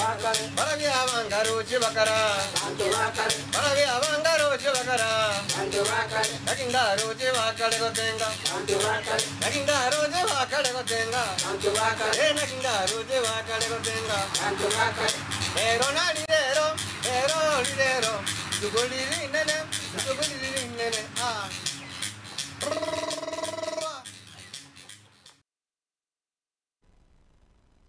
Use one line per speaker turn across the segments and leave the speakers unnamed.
Barabia abangaroche bakara. Barabia abangaroche bakara. Naki ndaroche bakare gotenga. Naki ndaroche bakare gotenga. Eh, naki ndaroche bakare gotenga. Rero nari rero, rero rirero, rituko riri rinene, rituko riri rinene, ah.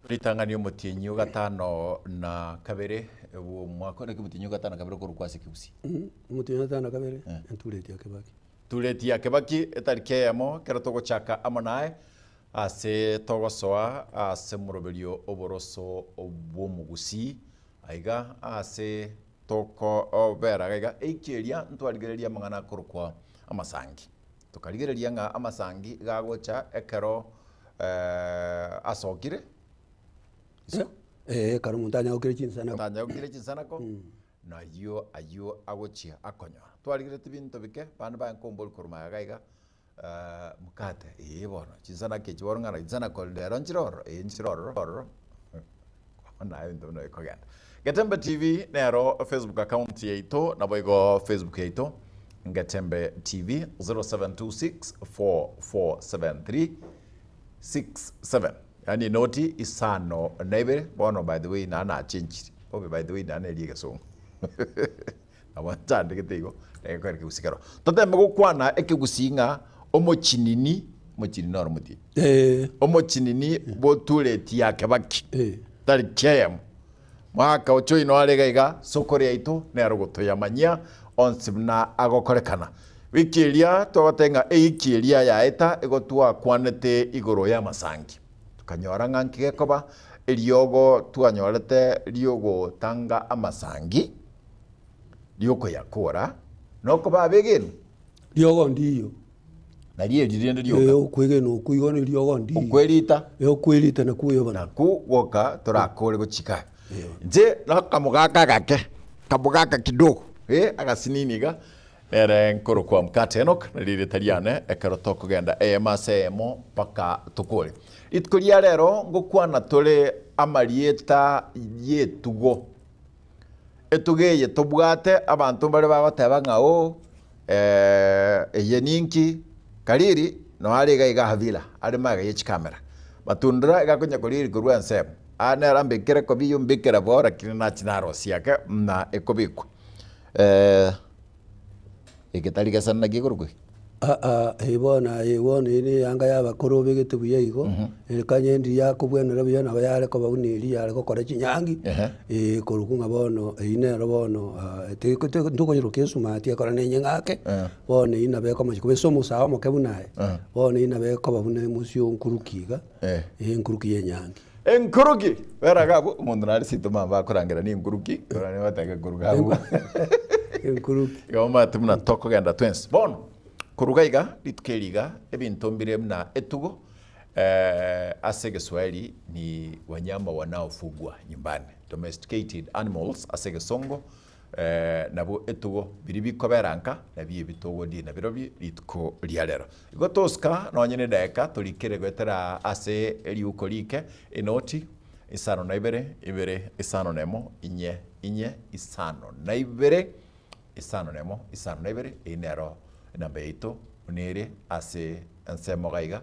Ritang'ani omotienyi o gatano na kabere bw'omwaka naki omotienyi o gatano na kabere okorokwa ase ekegusii?
Omotienyi o gatano na kabere, entureti ya Kibaki.
Tureti ya Kibaki etariki eyemo ekero togochaka amo naye ase togosoa ase omoroberio oboroso bw'omogusii aiga ase tokobera iga eiki eria ntwarigereria amang'ana akorokwa amasangi. Tokarigereria ng'a amasangi iga agocha ekero asokire isiko.
Eh, ekero omonto anyagokire chinsanako.
Anyagokire chinsanako, nayio ayio agochia akonyora. Twarigeretie binto bike, abande baye nkombori korwa magega iga, mkate, eh bono, chinsanako echi bono ng'a chinsanako rero nchire ororo, eh nchire ororo ororo, bono naye ebinto buna bikogenda. Getembe TV nero Facebook account yaito, naboigo Facebook yaito Getembe TV 0726 4473 67 yaani enoti isano na ibere bono by the way naende nachenchiri bobe by the way naende neri egesongo nabo nchandegete igo egekora ekegusii kero toteme gokwana ekegusii ng'a omochinini omochinini noro omotienyi
Eh.
omochinini botureti ya kebaki
Eh.
tari kieyemo Mwaka ocha oino are iga iga, sokoro yaito nere ogotoyamanyia onsi buna agokorekana. Wiki eria twagoteba ng'a ewiki eria yaeta igo twakwanete igoro y'amasangi. Tokanyora ng'a nki gekoba, eriogo twanyorete riogotanga amasangi, riokoyakora, nokoba abegenwa.
Riogo ndiyo.
Nario eri rende rioka.
Eh, okwegena okwo igo neriogo ndiyo.
Okwerita.
Eh, okwerita nakwo oyobana.
Nakwo gwoka torakore gochika. Inche nakamogaka agake, kamogaka kidogo, eh, agasinini iga, nere nkorokwa Mkate Enock, nario erieta riane, ekero tokogenda eyemo ase eyemo mpaka tokore. Rituko ria rero ngokwana tore amarieta y'etugo. Etugo eye tobwate, abanto mbare bagoteba ng'a oo, eye ninki, Kariri noo are iga iga Havila, are magega ye chikamera. Matundura iga akonya koriri korwa ensemo, aa nere ambekere ekobi eywo mbekere abwo lakini nachi narosia ake buna ekobekwa. Eke tari gesani naki ekorokwa eke?
Aa, eye bono aye bono eye na eyanga ya abakoro obegete buya igo, kanya endi yakobwenera buya nabo yare koba buna eria yare gokora chinyangi, korokwa ng'a bono eywo nero bono ntokonyeroka esumati ekero na enyeng'ake, bono eywo nabo ekomochia koba ase omosae omoke buna aye, bono eywo nabo ekoba buna emosio nkuruki iga, enkuruki ya enyangi.
Enkuruki! Bera iga abwo, omonto nare seito mama akorangera na enkuruki, korende nigo bateba enkuruki abwo.
Enkuruki.
Igo omanyete buna tokogenda twensi. Bono, korwa iga iga, rituko eri iga, ebinto mbire buna etugo, ase egeswahili ni wanyama wanaofugwa nyumbani, domesticated animals ase egesongo, Nabwo etugo biria bikobera nka, nabio ebi togodie nabirobio rituko ria rero. Igo tosika nonye nedaeka torikere goetera ase eriuko rike enoti isano na ibere, ibere, isano na emo, inye, inye, isano na ibere, isano na emo, isano na ibere, eyio nero enamba yaito buna ere ase ensemo iga iga,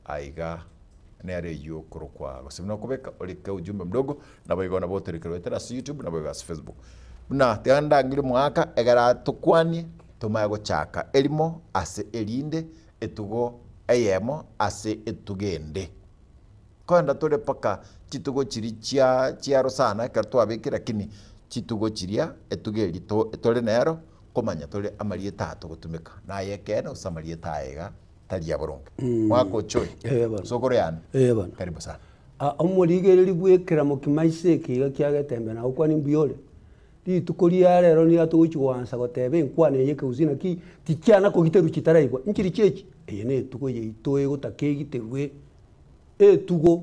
aiga nere eyio okorokwa gose buna okobeka orike ujumbe mdogo naboigo nabo otorekere goetera ase youtube naboigo ase facebook. Buna tiga ndangire omogaka egere atokwanie tomanye gochaka erimo ase erinde etugo eyemo ase etugo ende. Kogenda tore mpaka chitugo chiria chia chiaro sana ekero twabekire lakini chitugo chiria etugo eria to tore nero komanya tore amarieta aya togotumeka naye ekeene gose amarieta aya iga. tari aboronge. Mwaka ocha oyo.
Eh, bono.
Sokoro yane.
Eh, bono.
Karibu sana.
Ah, omorigereri bw'ekeramo kimaisa eke iga kia Getembe nagokwania mbuya ore. Rituko ria rero nigo togochia goansa goteba enkwana eye ekegusii naki tichiana kogiterwa chitaraigwa. Nchiri chiachi? Eye na etugo yaito egotaka egiterwe. Etugo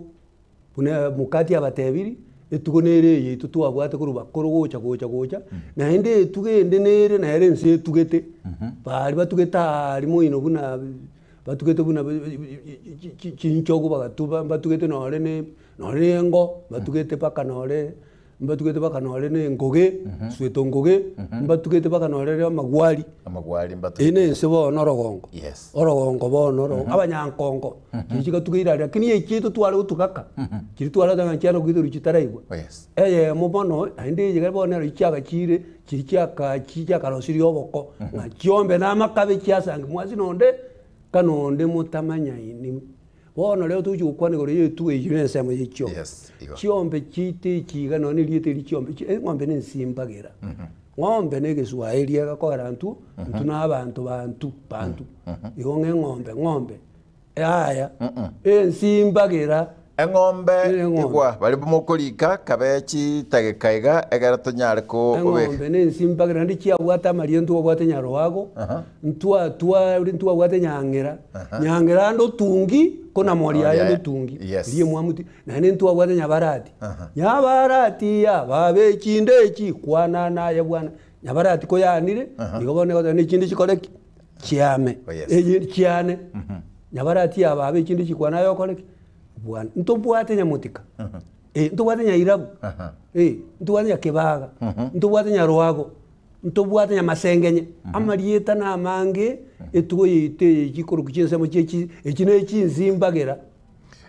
Buna mokati abatebiri, etugo nere eye yaito twabwate korwa bakoro gocha gocha gocha, naende etugo ende nere nere ense etugete, baria batugete aaria moino buna batugete buna chinchogu bagatuba mbatugete nore ne nore ne engo, batugete mpaka nore. Mbatugete mpaka nore na engoge, sweta ongoge, mbatugete mpaka nore ere amagwari.
Amagwari
Eye
mbatugete.
na ense bono orogongo.
Yes.
Orogongo bono oro, abanyankongo, chiria chigatugeire aria, lakini echi chiaito tware gotugaka, chiria tware goteba ng'a nchiana koigwa chitaraigwa.
Oh yes.
Eyemo bono, naende eye iga bono ero chiagachire, chiria chiakachi chiakarosirie oboko, ng'a chiombe na amakabe chiasangi mwasi nonde, kana onde motamanyaini. Bono rero togochia gokwana igoro y'etugo eyio na ensemo ye chiombe.
Yes, igo.
Chiombe chiaito echi iga nonya na erieta eri chiombe, chi eng'ombe na ensimbagera. Ng'ombe na egeswaeri egekogera intwe, intwe na abanto bantu, bantu. Igo ng'a eng'ombe ng'ombe, yaya, ensimbagera.
Eng'ombe
Eng'ombe.
igwa baria mokorika kabe chitageka iga egere tonyare ko obeka.
Eng'ombe na ensimbagera naende chiabwate amaria ntwabwate nyaroago, ntwatwa ntwabwate nyang'era, nyang'era ande otungi kona mori aye ande otungi,
Yes.
riria mwamuti naende ntwabwate nyabarati, nyabarati ya babe echinde echi kwana naye bwana, nyabarati koyaanire, igo bono egoteba na echinde chikore ki? Chiame,
Oh, yes.
eye chiane, nyabarati ya babe echinde chikwana aye okore ki? Bwana, ntobwate nyamotika, eh, ntobwate nyairabu, eh, ntobwate nyakebaga, ntobwate nyaroago, ntobwate nyamasengenye, amarieta na amange, etugo yaito eye chikorokwa chinsemo chie chi echi ne chinsimbagera,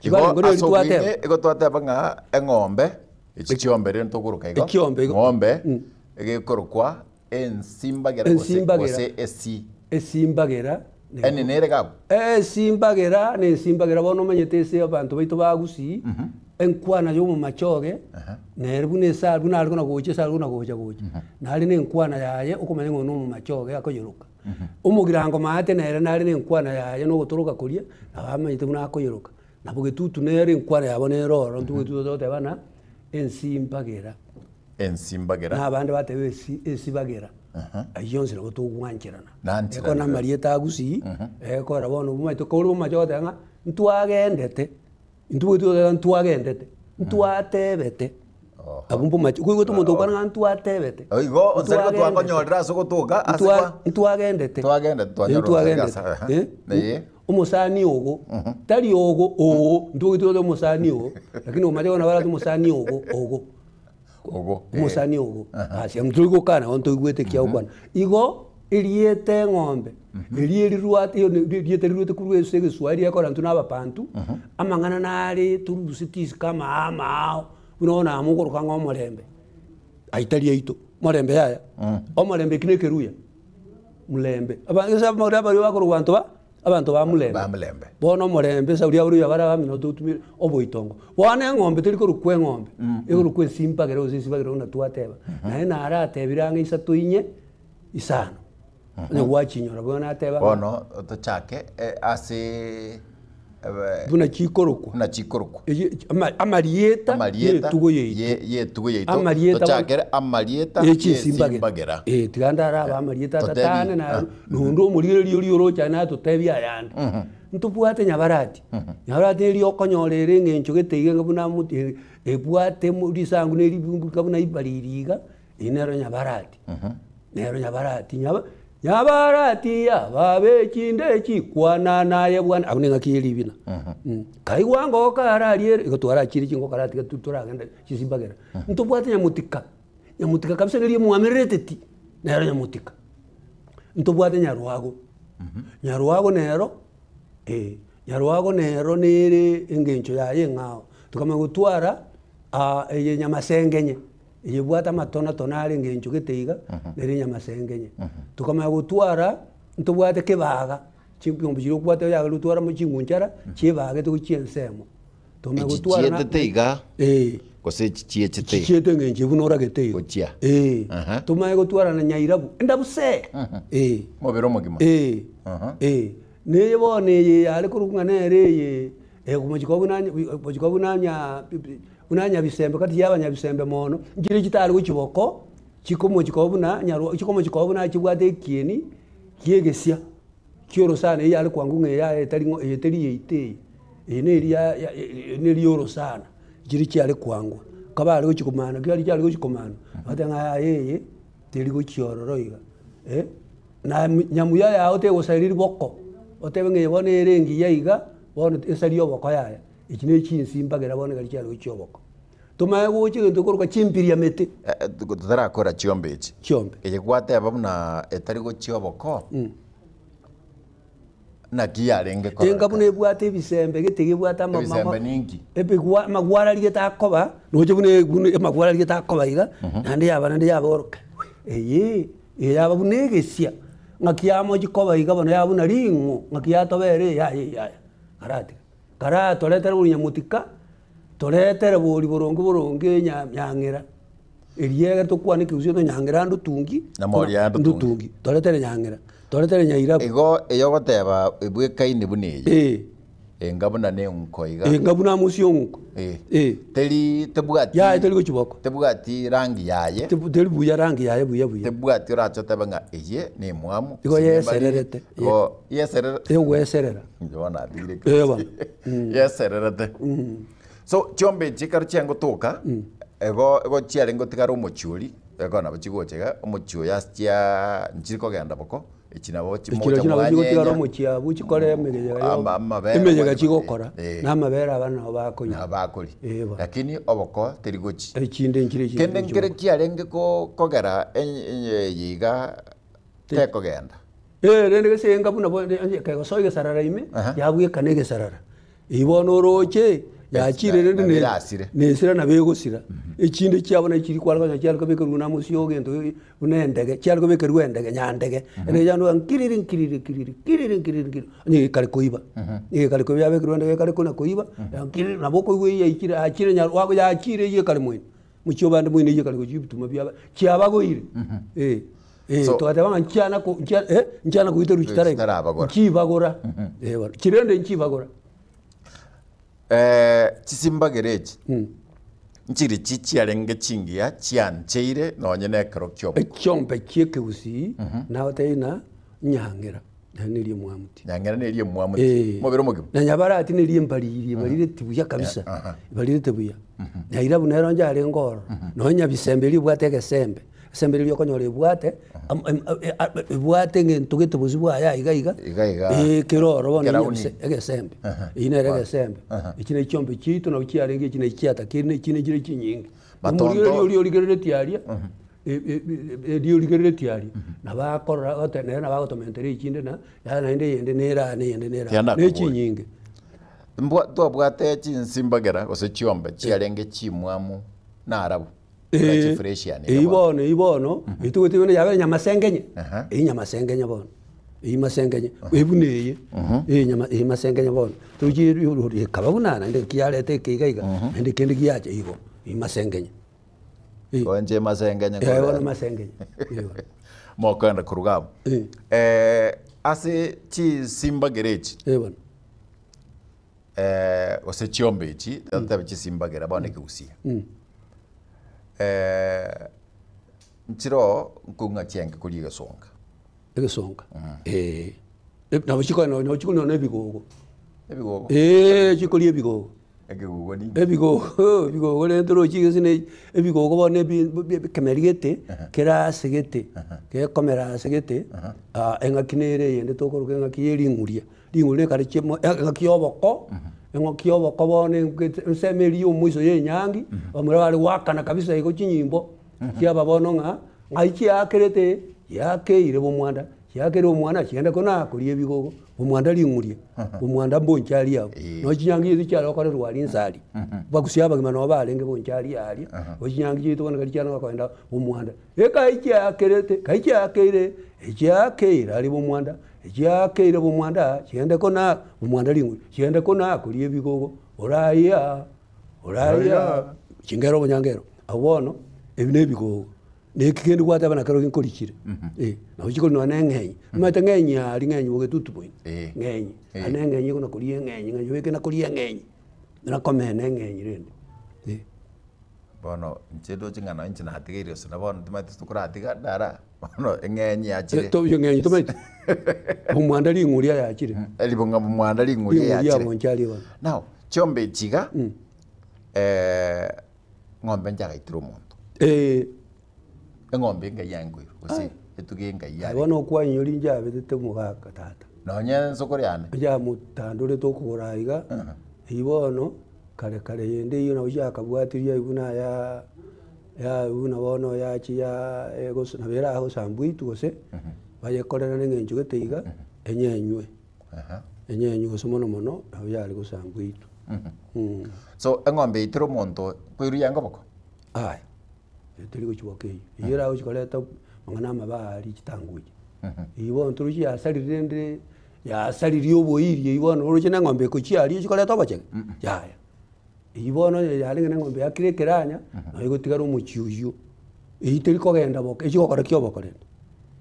Igo
chibarenge neri
ase obwime
twateba.
igo twateba ng'a eng'ombe, echi chiombe rende tokoroka igo,
Ekiombe igo.
ng'ombe, egekorokwa Ensimbagera gose
Ensimbagera.
gose esi.
Esimbagera ne-
Ene nere gabo.
Esimbagera na ensimbagera bono omanyete ase abanto baito ba Gusii, enkwana ya omomachoge, nere buna esa buna are kona gocha ase are kona gocha gocha. Nare na enkwana yaye okomanya ng'a oyo na omomachoge akoyeroka. Omogirango maate nere nare na enkwana yaye na ogotoroka koria, nabo amanyete buna akoyeroka. Nabo getutu nere enkwana yabo nere ororo, intwe getutu togoteba ng'a ensimbagera.
Ensimbagera.
Na abande bateba esi esibagera. Ayio yonsi nabo togwancherana.
Nancherana.
Ekero na amarieta a Gusii, ekora bono omanyete kore omomache ogoteba ng'a ntwagendete, intwe togoteba ntwagendete, ntwatebete, abwo mbomache koigwete omonto ogokwana ng'a ntwatebete,
Oh, igo onsi nigo
ntwagendete.
twakonyorera ase ogotoka ase
Ntwa
kwa
ntwagendete.
Twagendete, twanyorera
Ntwagendete.
ase aha.
Eh?
Ee.
Omosani ogo, tari ogo oo, ntogete goteba omosani oo, lakini omache bono barate omosani ogo ogo.
Ogo, eh.
Omosani ogo. Ase ntori gokana bono toigwete ekiagokwana. Igo, erieta eng'ombe, eria erirwate iyo ni erieta riruete korwa ase egeswahili gekogera intwe na ababantu, amang'ana nare torusetie isiko amaao amaao, buna bono amo okoroka ng'a omorembe, ayio tari aito, omorembe yaya, omorembe eki na ekeruya, mulembe, aba ase abamura baria bakorokwa abanto ba. Abanto ba mulembe.
Ba mulembe.
Bono omorembe esauri yabo riuya bare abamino totumire oboitongo. Bono eng'ombe teri korokwa eng'ombe, ekorokwa esimbagera gose esibagera buna twateba. Naye naratebire ang'e isato inye, isano. Onye gwachinyora bono nateba ng'a
Bono tochake eh, ase ebe-
buna chikorokwa.
buna chikorokwa.
Eye ama- amarieta
Amarieta
y'etugo yaito.
ye- y'etugo yaito.
Amarieta bono-
Tochakere amarieta
y'echinsibagera.
y'esimbagera.
Eh, tiga ndarabe amarieta
Totebi.
atatane na
Ah.
nonde omorigereria oria oroche aye natotebie ayande. Ntobwate nyabarati, nyabarati neri okonyora ere eng'encho gete iga buna mot ebwate mo risangu na eribunga buna ibariri iga, eywo nero nyabarati. Nero nyabarati nyaba nyabarati ababe chinde chikwana naye bwana, abwo neng'aki ya eribina. Kaigwa ngoka ararie ere, igo twarachire chingoko aratiga tu toragenda chisimbagera. Ntobwate nyamotika, nyamotika kabisa neri emwamererete ti, nero nyamotika. Ntobwate nyarwago, nyarwago nero eh, nyarwago nero nere engencho yaye eng'ao. Tokamanya gotwara eye nyamasengenye. Eyebwate amatonatona are engencho gete iga, nere enyamasengenye. Tokamanya gotwara, ntobwate kebaga, ching'ombe chiria okobwata oyagere otware amo chingunchara, chiebagete gochia ensemo. Tokamanya
Echi
gotwara na
chietete iga
eh.
gose echi chiechete iga?
Chiete engencho buna oragete iga.
Gochia.
Eh.
Aha.
Tomanye gotwara na nyairabu, endabu se. Eh.
Omobere omogima.
Eh.
Aha.
Eh. Neye bono eye yare korokwa ng'a nere eye, ekomochia koba buna gochia koba buna nya buna nyabisembe gati ya abanyabisembe mono, nchire chitari gochia boko, chikomochia koba buna nyarwa chikomochia koba buna chibwate ekieni kia egesia, kia orosana eywo yare kwangu ng'a eyaye etari ng'o eye teri yaito eye, eye neri ya ya neri ya orosana, nchire chiare kwangwa. Kabare gochia komana kiari chiare gochia komana, bateba ng'a yaya eye, teri gochia ororo iga, eh. Na nyamuya yao tegosaria riboko, otebe ng'a eye bono ere engiya iga, bono esarie oboko yaya. Echi ne chinsimbagera bono ekero chiare gochia oboko. Tomanye gocha egento gekorokwa chimpiria mete.
Totarakora chiombe echi.
Chiombe.
Eye gwateba buna etari gochia oboko, naki yarenge
Enga buna
kororekana?
ebwate ebisembe gete iga ebwate ama-
Ebisembe
ama-
ninki?
ebigwa amagwara riria takoba, noche buna e- buna amagwara riria takoba iga, naende yaba naende yaba oroke eyee, eye yaba buna egesia, ng'aki yamochi koba iga bono yaba buna ring'o, ng'aki yatobera eye yaya eye yaya, karatiga. Karatoretere bori nyamotika, toretere bori boronge boronge nya nyang'era, eria egere tokwane ekegusii gento nyang'era ndotungi,
Namori aya ndotungi.
ndotungi, toretere nyang'era, toretere nyairabu.
Igo eyogoteba ebwekaine buna eye,
Eh.
enga buna na enguko iga.
Enga buna amosie onguko.
Eh.
Eh.
Teri tebwati
Yaye teri gochiboko.
tebwati rangi yaye.
Tebu- Teri buya rangi yaye buya buya.
Tebwati orache otebe ng'a eye na emwamu.
Igo
gose nembariri.
yesererete.
Igo yeserere.
Egweserera.
Inche bono natigire
Eh, bono.
Yesererete. So chiombe echi ekero chiagotoka, igo igo chiarenge gotigara omochie oria, eko nabo chigocha iga, omochie oyo ase chia nchiri kogenda boko, echi nabo
Echio nachio nabo chigotigara omochie abwo chikore emeyega yo
Ama- amabere
emeyega
bari-
chigokora,
eh.
na amabere abana nabo bakonywa.
Nabo bakoria.
Eh, bono.
Lakini oboko teri gochi.
Echinde nchire echinde
Kende
gochi
nkere
boko.
kiarenge ko- kogera eny- eye iga tekogenda.
Eh, rende gese enga buna bo onye kegosoa egesarara ime,
Aha.
yabwekana egesarara. Eyio bono oroche, yachire rende
Nabo
ne-
erasire.
nesira nabo egosira. Echinde chiabo nachi chiri kware konya chiare kobekerwa buna mosio ogento ge buna endege, chiare kobekerwa endege nyandege, endege yande nkiriri nkiriri nkiriri nkiriri nkiriri nkiriri, onye gekare koiba. Egekare koiba yabekerwa endege ekare kona koiba, nkiriri nabo okoigwa eywo yaichire yachire nya yachire eywo ekare moino. Mochie obande moino eywo ekare gochia ebituma biaba chiabagoire. Eh, eh,
So-
togateba ng'a nchiana ko nchia eh, nchiana koiterwa chitaraigwa.
Chitarabagora.
Nchibagora. Eh bono, chirende nchibagora.
Eh, chisimbagera echi nchiri chi chiarenge chingiya chiancheire nonye na ekero kia oboko.
Echiombe chia ekegusii nagotebia ng'a nyang'era, naende neria omwamuti.
Nyang'era neria emwamuti
Eh.
omobere omogima.
Na nyabarati neria embariri, ebarireti buya kabisa, ebarirete buya. Nyairabu nero inche arenge ororo, nonya nyabisembe eria ebwate egesembe, esembe riria okonyora ebwate, am- em- e- a- ebwate egento gete bosio bwaye aiga iga,
Iga iga.
eh, kere ororo bono
Ekerauni.
nyabise egesembe, eywo nere egesembe. Echi ne chiombe chiaito nabo chiarenge echi nachi chiatakeri na echi nechire chinyinge.
Matonto.
Omorigereria oria origereretie aria, e- e- e- eria origereretie aria, nabo akorora gote nere nabo agotomentera echinde na, yaani naende eyende nere aa na eyende nere aa,
Tiana
na
kobua.
echinyinge.
Mbwa twabwate chinsimbagera gose chiombe chiarenge chimwamu na arabu. Buna
Eh,
chifreshian iga
eywo
bono.
bono eywo bono, eywo togotebiwa buna yabere nyamasengenye,
Aha.
eywo nyamasengenye bono, eywo masengenye, eywo buna eye, eye nyama eywo masengenye bono, tochie ekaba buna naende kiareta eke iga iga, naende kende giacha igo, eywo masengenye. Eh.
Koenche masengenye
Eh, bono
korera.
masengenye, eh bono.
Mokoenda koruga abwo.
Eh.
Eh, ase chisimbagera echi,
Eh bono.
eh, gose chiombe echi, totebe chisimbagera bono ekegusii. Eh, nchiroo nkong'a chiange koria egesonga.
Egesonga, eh, nabo chikonya nabo chikonya na ebigogo.
Ebigogo?
Eeh chikoria ebigogo.
Ekegogo ninki?
Ebigogo ebigogo rende torochi gose ne ebigogo bono ebi ekemeri gete, kere ase gete, gekomera ase gete, eng'aki nere eyende tokoroka eng'aki ya ering'uria. Ring'uria nekare chiemo eng'aki ya oboko, eng'aki ya oboko bono eng'ete ensemo eria ya omoiso ya enyangi, bamura bare goakana kabisa igo chinyimbo, chiaba bono ng'a, ng'ai chiakerete, chiakeire bomwanda, chiakeire omwana chiende kona koria ebigogo, bomwanda ring'uria, bomwanda mbonchari abwo. Nonye chinyangi chiaito chiare gokorerwa aria inse aria, bagusia abagima nabo barenge bonchari aria, igo chinyangi chiaito bono ekero chiare gokoenda bomwanda. Ekai chiakerete, kai chiakeire, echiakeire aria bomwanda, Echiakeire bomwanda, chiende kona bomwanda ring'u, chiende kona koria ebigogo, oraiyaa, oraiyaa, chingero obonyangero. Abwo bono, ebi na ebigogo, na eki kende gwateba nakero ginkorichire, eh, nabo chikori nonya na eng'enyi, omanyete ng'enyi aria ng'enyi bogetutu boino,
Eh.
ng'enyi,
Eh.
aria na eng'enyi ekona koria eng'enyi ng'a nyobeke na koria eng'enyi, nakomena eng'enyi rende, eh.
Bono inche ndoche ng'a nonye inche natigeire gose na bono timanyeti tokoratiga ndara, bono eng'enyi yachire.
To eng'enyi tomanyeti, omwanda ring'uria yachire.
Ribu ng'a omwanda ring'uria
Ring'uria
yachire.
abonche aria bono.
Now, chiombe echi iga, ng'ombe nchagaitire omonto.
Eh.
Eng'ombe engai yankoirwa gose etugo engai
Aye
yare.
bono okwainyori nchabetete omogaka tata.
Nonye ensokoro yane.
Nchamotandorete okogoro aiga, eywo bono. Kare kare yende eyio nabo chiakabwatirie aye buna aya ya buna bono yachia egos nabo eragosambwa intwe gose, bayekorerane eng'encho gete iga, enyenywe, enyenywe gose mono mono nabo yare gosambwa intwe mh.
So eng'ombe eyio teri omonto koirwa ya ngoboko?
Aya, eyio teri gochia boka eyio, eyio eragochi koreta amang'ana amabe aria chitanguche. Eyio bono torochi yasarire rende Yasaririe oboiri eyio bono oroche na eng'ombe ekochia aria echi koreta obochege? Yaya. Eyio bono onye yarenge na eng'ombe yakire ekeranya, nabo egotigara omochie oyio. Eyio teri kogenda boka, echi gokora ki oboko rende.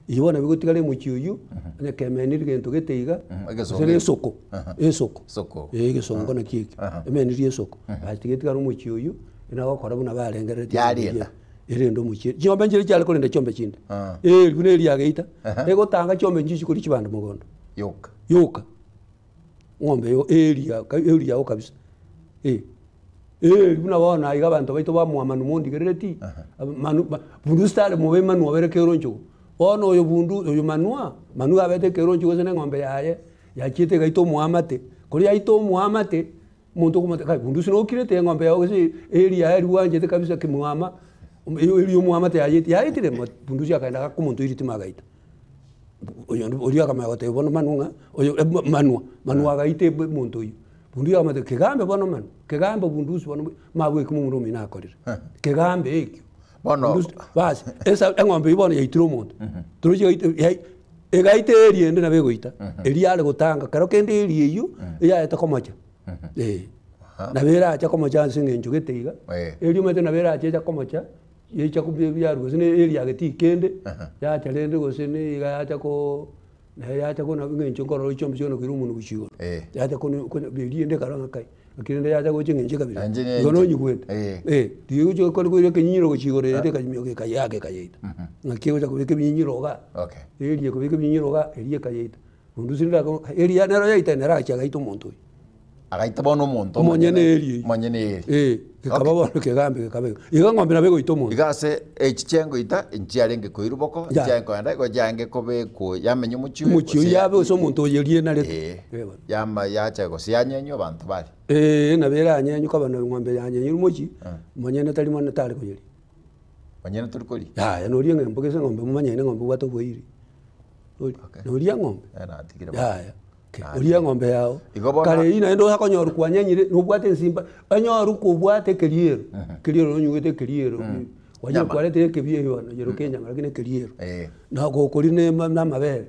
Eyio bono nabo egotigara emochie oyio, onye kemeniri gento gete iga, gose na esoko, esoko,
Esoko.
eh egesongo naki ekio, emeniri esoko, basi tiga etigare omochie oyio, nagokora buna barengereretie
Yarenda.
Erende omochie. Chiombe nchire chiare korenda chiombe chinde. Eeri buna eeri yageita, egotanga chiombe nchichi koria chibando mogondo.
Yoka.
Yoka. Ng'ombe yo eeri ya eeri yao kabisa. Eh. Eeri buna bono aiga abanto baito ba mwamanu mondigerereti, manu ba bundu sitari mobe manwa obere kero nchogu. Bono oyo bundu oyo manwa, manwa abete ekero nchogu gose na eng'ombe yaye, yachiete egaita omoamate, koria yaita omoamate, Omonto okomotebia, kai bundusi nokirete eng'ombe yao gose eeri yaye eria bwanchete kabisa kimwama, eeri omwamate yayetie yaetire mo bundusi akaenda agaka omonto ritima agaita. Oyonde oria akamanya gotebia bono manwa ng'a oyo manwa, manwa agaita omonto oyio. Bundusi akamotebia kegambe bono manwa, kegambe bundusi bono mabua ekio momura omino akorire, kegambe ekio.
Bono
Bundusi basi esa eng'ombe eyio bono yaitire omonto, torochi yaita yai egaita eeri ende nabo egoita, eria yare gotanga kero kende eeri eyio eyaete komocha. Eh, nabo erache komocha ase eng'encho gete iga,
Eh.
erio omanyete nabo erache echa komocha, yecha kobia ebiaru gose na eeri yagetii kende, yacha rende gose na iga yacha koo naye yacha kona eng'encho nkorora chiombe chione koira omonwe gochia igoro.
Eh.
Yacha konu konya eria ende ekara ng'a kai, lakini rende yacha gocha eng'encho ekabira,
Nainche ne
igo
inche.
nonyigwete.
Eh.
Eh, riria egocha ekore koira ekenyinyiro gochia igoro ere ekanyimioka ekayaka ekayeita. Ng'aki egocha kobeka ebinyinyiroga igaa,
Okay.
eeri ekobeka ebinyinyiroga igaa, eria ekayeita. Ondusi ndako eria nero yaita nere agacha agaita omonto oyio.
Agaita bono omonto
Omonyene eeri eyio.
Omonyene eeri.
Eh, gekaba
Okay.
bono kegambe gekaba igo. Igo eng'ombe nabo egoita omonto.
Iga ase echi chiengoita nchiarenge koirwa boko,
Ya.
nchiarenge kogenda igo chiarenge kobekwa yamenya omochie oyo,
Omochie oyio
gose ya-
yabe gose omonto oyo eria enarete.
Eh,
Eh bono.
yama yacha gose yanyenywa abanto baria.
Eh, nabo eranyenywe koba na eng'ombe yanyenyirwe omochie, omonyene tari mono tare koyeria.
Omonyene tori koria.
Yaya noria eng'ombe gese eng'ombe momanyene eng'ombe ebwate oboiri. Ori-
Okay.
Noria eng'ombe?
Eh, natigire bono.
Yaya. Okay.
Natigire.
Oria eng'ombe yao.
Igo bono-
Kare eyio naende osakonyorwa kwanyenyire, nobwate ensimba, onyoru kobwate ekeriero, ekeriero nonyuete ekeriero, kwanyora
Nyama.
kwaretire ekebiyo bono, yeroka enyama lakini ekeriero.
Eh.
Na gokoria na ema- na amabere.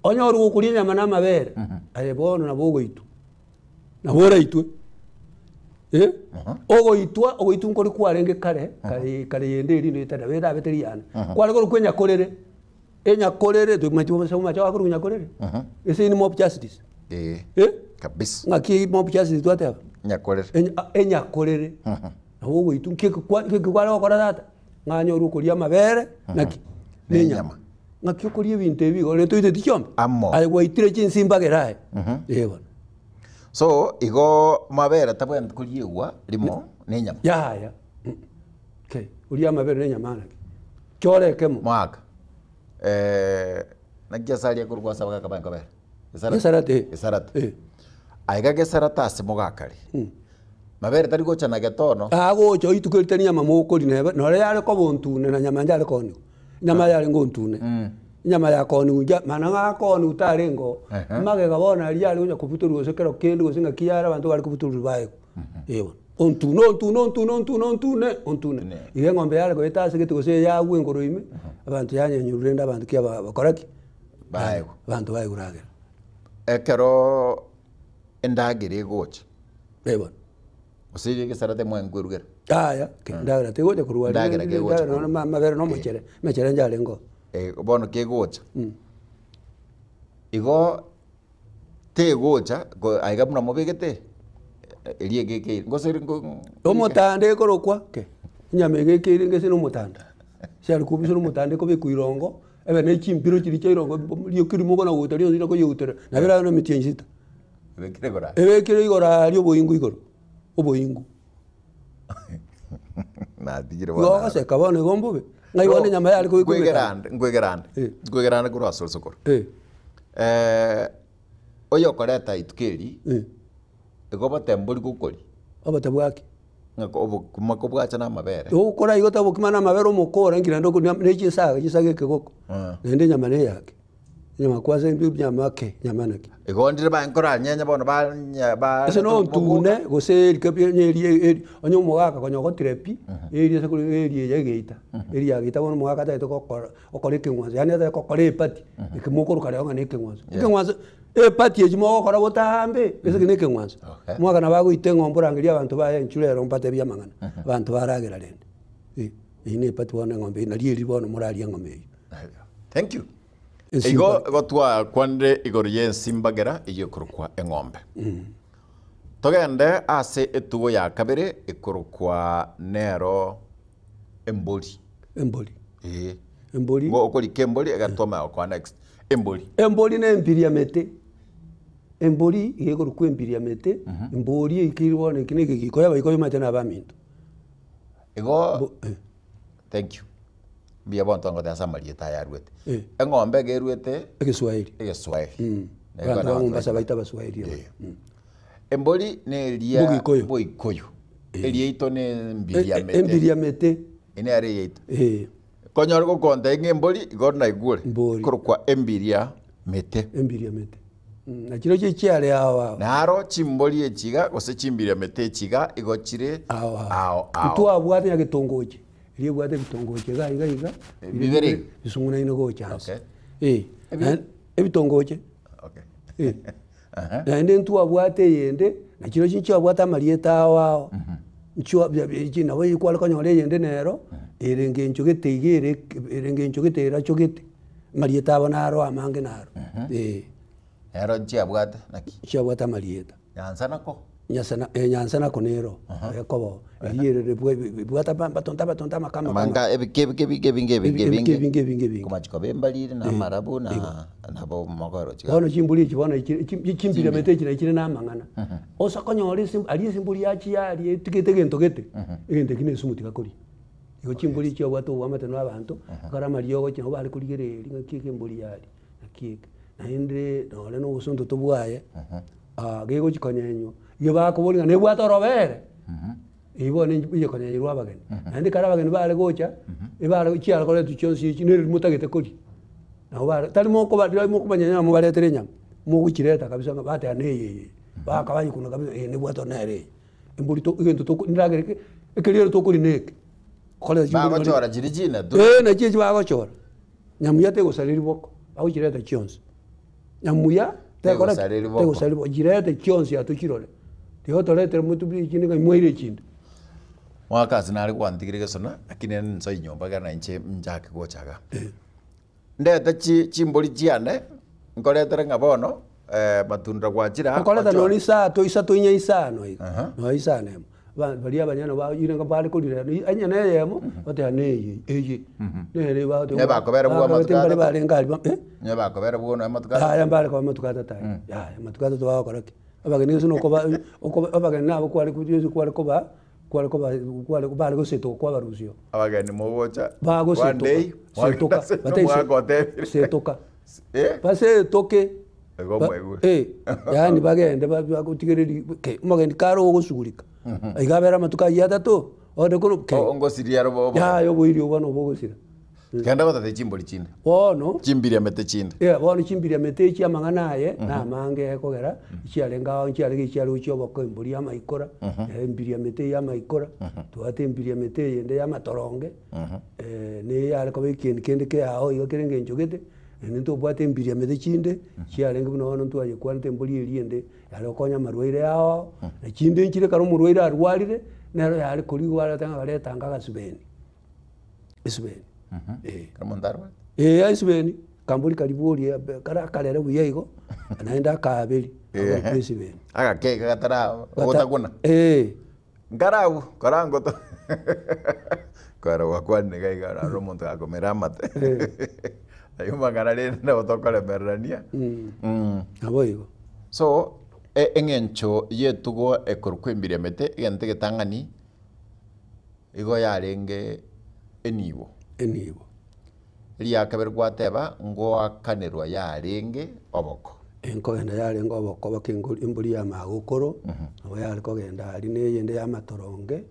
Onyoru gokoria enyama na amabere, aye bono nabo ogoitwa. Nabo oraitwe. Eh? Ogoitwa, ogoitwa nkori kwarenge kare, kare kare yende erinde etari nabo erabe teri yane. Kware korokwa enyakorere. Enyakorere tomaeti bobe omache akorokwa nyakorere? Ase in mob justice.
Eh.
Eh?
Kabisa.
Ng'aki mob justice twateba?
Nyakorere.
Enya enyakorere. Nabo ogoitwa nki ekwa nki kware gokora tata? Ng'a anyore okoria amabere, naki?
Na
Na
enyama.
enyama. Ng'aki okoria ebinto ebi igo rende toiteti chiombe?
Amo.
Aye gwaitire chinsimbagera aye. Eh bono.
So, igo mabere tabwenereti koriegwa rimo na enyama.
Yaya. Okay. Oria amabere na enyama naki? Chora ekemo.
Mwaka. Eh, naki ase aria korwa ase abagaka baye nkobera? Gesarate.
Gesarate, eh.
Gesarate.
Eh.
Aiga gesarate ase mogakare. Mabere tari gocha na getono.
Agocha oituko eri tari nyama mokoria neba nore yare koba ontune na nyama yare kooniwa. Enyama yarenge ontune. Enyama yakooniwa inche mana ng'a akooniwa tarenge oo. Magega bono aria yare konya kobutorwa gose kero kende gose ng'aki yare abanto bare kobutorwa baegwa. Eh bono. Ontune ontune ontune ontune ontune ontune. Iga eng'ombe yare goeta ase gete gose yagwa engoro ime, abanto yanyenyurwa rende abanto ki aba bakora ki?
Baegwa.
Abanto baegwa ragera.
Ekero endagera egocha.
Eh bono.
Gose egesarate mwankwerugera.
Yaya, endagera tegocha korwa aria,
Endagera kegocha
endagera
korwa.
nonya amabere na omochere, emechere njarenge oo.
Eh, bono kegocha. Igo tegocha ko aiga buna mobegete, eria egekeire, gose eri nko
Omotanda ekorokwa ke, enyama egekeire ngese na omotanda, chiare kobisa na omotanda ekobekwa irongo, ebe ne chimbiro chiria chia irongo rioki rimo okona goeta rionsi nakoyeutera, nabo erabe na emetienyi sita.
Ebekire igoro aria.
Ebekire igoro aria oboingu igoro, oboingu.
Natigire
Igo ogoseka bono igo mbobe, ng'ai bono enyama yare koigwa
Nkwegera ande, nkwegera ande,
Eh.
nkwegera ande korwa ase osokoro.
Eh.
Oyokoreta rituko eri,
Eh.
igo obotembe bori gokori.
Obote bwaki?
Ng'a obokima kobwacha na amabere.
Ogokora igo ta obokima na amabere omokora nki naende okoria ne chinsaga chinsaga ekegoko. Naende enyama na eyake. Enyama kwanza enyama ake, enyama naki.
Igo ndire baye nkoranyenya bono banya ba
Ase nontune gose eri kebi onye eri eri onye omogaka konya ogotire pi, eri ase kore eri eye egeita, eri yageita bono omogaka atagete gokora gokora ekeng'wanso yaani atagete gokora eparty, eke mokoroka rero ng'a na ekeng'wanso. Ekeng'wanso eparty echi mogokora botambe, gese eke na ekeng'wanso.
Okay.
Omogaka nabo agoita eng'ombe orangerie abanto baye inchuo rero mbatebie amang'ana, abanto baragera rende, eh, eywo na eparty bono eng'ombe eywo nari eri bono morarie eng'ombe eywo.
Thank you. Igo igo twakwanire igoro y'ensimbagera eyio ekorokwa eng'ombe. Togende ase etugo ya kabere ekorokwa nero embori.
Embori.
Ee.
Embori.
Ngo okorika embori ekero twamanya gokoa next. Embori.
Embori na empiriamete. Embori iga ekorokwa empiriamete, embori eikeire bono eki na ekegikoyo abaikoyo omanyete na abaminto.
Igo
Bo eh.
thank you. Mbuya bono twangoteba ase amarieta aya aruete.
Eh.
Eng'ombe iga eruete
Egeswahili.
egeswahili. Na
Abanto
igo
ba
na
Mombasa
abanto
baito abaswahili aba.
Eh. Embori neria
Bogikoyo.
boikoyo. Eriaito ne
E- e-
embiriamete.
Embiriamete.
Eye nere eyaito.
Eh.
Konyora gokonta ng'a embori igo naigure.
Mbori.
Korokwa embiriamete.
Embiriamete. Na chirochio chiare ao ao.
Naro chimbori echi iga gose chimbiriamete echi iga igo chire
Ao ao.
ao ao.
Ntwabwate nyagetongochi. Eria ebwate ebitongochi iga iga iga.
Bibere iga.
Bisung'unaine gocha nse.
Okay.
Eh. Na ebitongochi.
Okay.
Eh.
Aha.
Naende ntwabwate eyende, na chirochio nchiabwate amarieta ao ao. Nchio bia bia echi nabo kware konyora eyende nero, ere ngencho gete iga ere ere ngencho gete erachogete, amarieta abo naro amange naro, eh.
Nero nchiabwate naki?
Nchiabwate amarieta.
Nyansa nako?
Nyasa na eh, nyansa nako nero, ekoba oo, eria ere ebwate abatonto abatonto amaka amaka
Amanga ebike ebike ebike ebinge ebinge
Ebike
ebinge.
ebinge ebinge ebinge.
Komachia koba embariri na amarabu na nabo mogorochi.
Bono chimbori echi bono echi chi chimbiremete echi nachi chire na amang'ana. Osa konyora ase aria ase embori yachia aria etigete egento gete, egento ekio na esumu tiga koria. Igo chimbori echi chiabwate oboamate na abanto, ekero amariogo gochia nabo bare korigereria ng'aki eke embori yaria, naki eke. Naende nonye na obosontoto bwaye, gegochi konyenywa, igo bakoboria ng'a nebwate orobere, eywo bono eye konyenyerwa abageni. Naende ekero abageni bare gocha, ebare chiare koretwa chionsi echi neri motagete koria, nabo bare tari mokoba rirorio mokobanyenya mobaretere enyama, mogochireta kabisa ng'a bateba neye eye, bakabayekuna kabisa eye nebwate one nere eye. Embori to egento toko ndagera eke, ekeriero tokoria na eke, koreta chimbori
Bagochora chiria chinetu.
Eeh nachi echi bagochora. Nyamuya tegosareri riboko, bagochireta chionsi. Nyamuya tekora ki?
Tegosareri riboko.
Tegosareri riboko, chirete chionsi atochirore. Tiga otoretere motwe buna echinde ng'a mwaire echinde.
Mwaka ase nare gwantigire gesona, lakini ere nsoe nyomba ekero nainche nchake gocha igaa. Ndete chi chimbori chiane, nkoretere ng'a bono matunda gwachire aa,
Okoreta
ochore.
nonye isato, isato inye isano iga,
Aha.
nonya isano emo. Ba baria abanyene baoyire ng'a bare korira onye na eyemo, bateba neye eye, nere bagoteba
Ne bakobera bwa
bakabete
amatuko
mbare
atato.
barenge aria ba eh?
Onye bakobera bwono amatuko atato.
Yaya mbare koba amatuko atato aya, yaya amatuko atato bagokora ki? Abageni gose nokoba okoba abageni nabo kware gose kware koba kware koba kware bare gosetoka kwabarusia oo.
Abageni mogocha
Bagosetoka,
one day,
setoka,
mwagenda ase
bataiso
omwaka otebire.
setoka.
Eh?
Basetoke.
Igo
Ba-
mwaigure.
eh, yaani bagende ba- bagotigereria ke, omogeni kare ogosugurika, iga abere amatuko ayio atato, onde korwa ke,
O- ongosiria robo obo.
yaya oboiri obwo nobo ogosira.
Genda gotate chimbori chinde.
Bono,
Chimbiriamete chinde.
eh, bono chimbiriamete echi amang'ana aye, na amange ekogera, chiarenge ao nchiarenge echiare gochia oboko embori ya amaikora, embiriamete ya amaikora, twabwate embiriamete eyende ya amatoronge, neyare koba ekieni kende keao iga kere engencho gete. Naende ntobwate embiriamete chinde, chiarenge buna bono ntwayekwanete embori eria ende, yare gokonya amarwaire ao, na chinde nchire ekero omorwaire arwarire, nero yare korigwa bareta ng'a bareta anga agasubeni, esubeni eh.
Ekero omonto arwarete?
Eeh esubeni, kambori karia boria kare akarere buya igo, naende akaaberi, akorokwa esubeni.
Agake iga gatara gotaguna.
Eeh.
Nkarabwo, korangoto kore gwakwanire iga iga orare omonto gakomera amate. Aywo amang'ana rende nabo tokoremererania. Mm.
Nabo igo.
So, e- eng'encho y'etugo ekorokwa embiriamete, egento egetang'ani, igo yarenge enibo.
Enibo.
Eria kabere gwateba, ngoakanerwa yarenge oboko.
Enkogenda yarenge obokoba kengori embori ya magokoro, nabo yare kogenda aria na eyende ya amatoronge,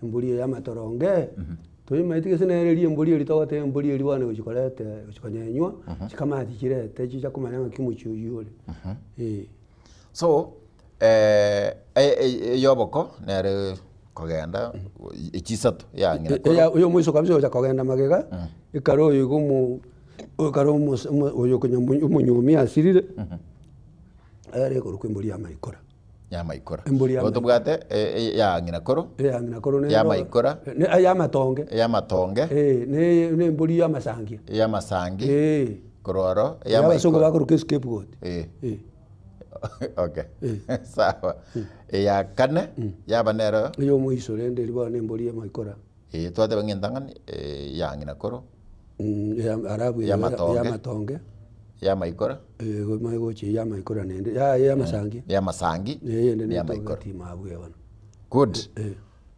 embori eye ya amatoronge, toimaeti gese nere eria embori eria togoteba embori eria bono egochi koreta egochi konyenywa, chikamati chirete chicha komanya ng'aki omochie oywo ore, eh.
So, eyoboko nere kogenda echisato ya ng'ina koro.
Eya oyomoiso kabisa ogocha kogenda magega, ekare oyo iga omo ekare omos omo oyo konya omonyomi asirire, ere ekorokwa embori ya amaikora.
Ya amaikora.
Embori ya
Igo tobwate ya ng'ina koro,
Eya ng'ina koro nero
ya amaikora,
ya amatonge,
ya amatonge,
eh, ne embori ya amasangi,
ya amasangi,
eh,
korwa oro ya
abasongo
amaikora.
bakoroka escapegoat.
Eh.
Eh.
Okay. Sawa. Eya kane yaba nero
Eyomoiso rende eria bono embori y'amaikora.
Eh, twateba ng'a entang'ani eh, ya ng'ina koro.
Mm, ya arabu
Ya matonge.
ya matonge.
Ya maikora.
Eh, gomae gochia ya maikora naende ya ya masangi.
Ya masangi.
Eh, eyende
Ya maikora.
netogatima abwo bono.
Good.
Eh.